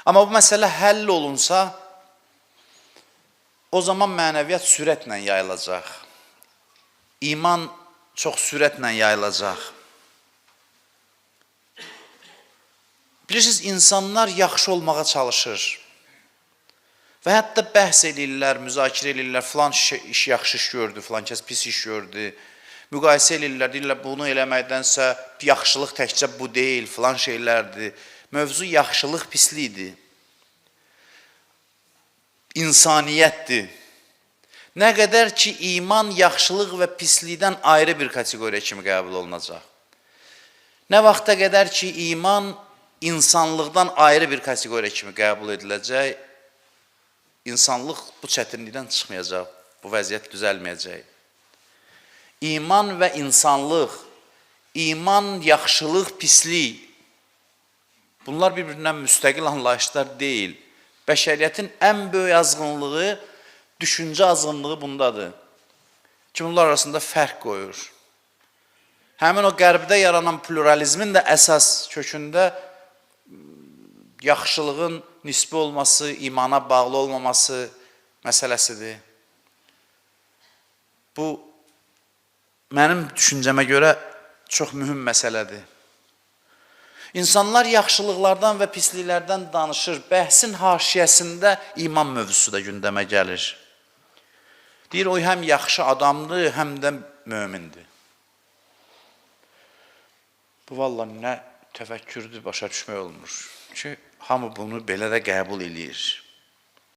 Amma bu məsələ həll olunsa, o zaman mənəviyyat sürətlə yayılacaq. İman çox sürətlə yayılacaq. Bilirsiniz, insanlar yaxşı olmağa çalışır. Və hətta bəhs eləyirlər, müzakirə eləyirlər, filan iş yaxşı iş gördü, filan kəs pis iş gördü. Müqayisə eləyirlər, deyirlər, bunu eləməkdənsə yaxşılıq təkcə bu deyil, filan şeylərdir. Mövzu yaxşılıq pislikdir. İnsaniyyətdir. Nə qədər ki, iman yaxşılıq və pislikdən ayrı bir kateqoriya kimi qəbul olunacaq. Nə vaxta qədər ki, iman insanlıqdan ayrı bir kateqoriya kimi qəbul ediləcək, insanlıq bu çətinlikdən çıxmayacaq, bu vəziyyət düzəlməyəcək. İman və insanlıq, iman, yaxşılıq, pislik, bunlar bir-birindən müstəqil anlayışlar deyil. Bəşəriyyətin ən böyük azğınlığı, düşüncə azğınlığı bundadır. Ki, bunlar arasında fərq qoyur. Həmin o qərbdə yaranan pluralizmin də əsas kökündə yaxşılığın nisbi olması, imana bağlı olmaması məsələsidir. Bu, mənim düşüncəmə görə çox mühüm məsələdir. İnsanlar yaxşılıqlardan və pisliklərdən danışır. Bəhsin haşiyəsində iman mövzusu da gündəmə gəlir. Deyir, o həm yaxşı adamdır, həm də mömindir. Bu, vallah, nə təfəkkürdür, başa düşmək olmur. Ki, hamı bunu belə də qəbul eləyir.